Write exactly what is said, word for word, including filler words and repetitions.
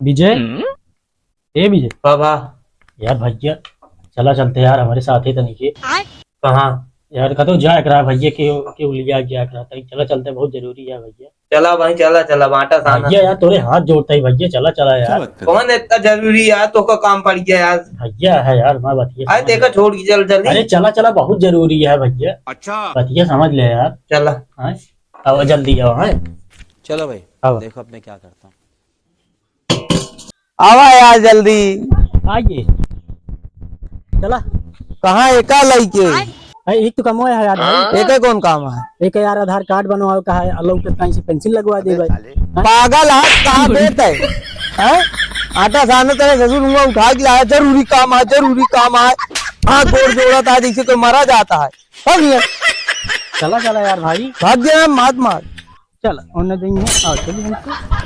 विजय, हम्म? ए विजय। बाबा। यार भैया, चला चलते यार, हमरे साथ ही तनी के। कहाँ? यार, कतो जाए करा भैया, के, के लिया जाए करा, तनी चला चलते, बहुत जरूरी है भैया। चला भाई, चला, चला, बांटा साना। भैया यार, तोरे हाथ जोड़ता ही भैया, चला, चला यार। कौन इतना जरूरी यार, तोका काम पड़ गया यार। भैया है यार, मैं बतिया अरे समझ देखा, ले। छोड़ के चल जल्दी। अरे चला, चला, बहुत जरूरी है भैया। अच्छा। बतिया समझ ले यार। चला। हाँ, अब जल्दी आओ, हाँ। चलो भाई, अब। देखो अब मैं क्या करता हूँ। आवा यार जल्दी। आइए। चला। कहाँ एका लइके? अरे, एक तो कमवा है यार भाई। एका कौन काम है? एक यार आधार कार्ड बनवावे का है, अलग के कहीं से पेंसिल लगवा दे भाई। हाँ? पागल है, कहाँ देत है? हैं? आटा सानत है ससुर, हुआ उठा के लाया, जरूरी काम है, जरूरी काम है। हाँ, गोड़ जोड़ा था, जैसे कोई मरा जाता है। भाग यहाँ। चला, चला यार भाई। भाग गया, मात मार। चल, उन्हें देंगे। आओ, चलिए हमको।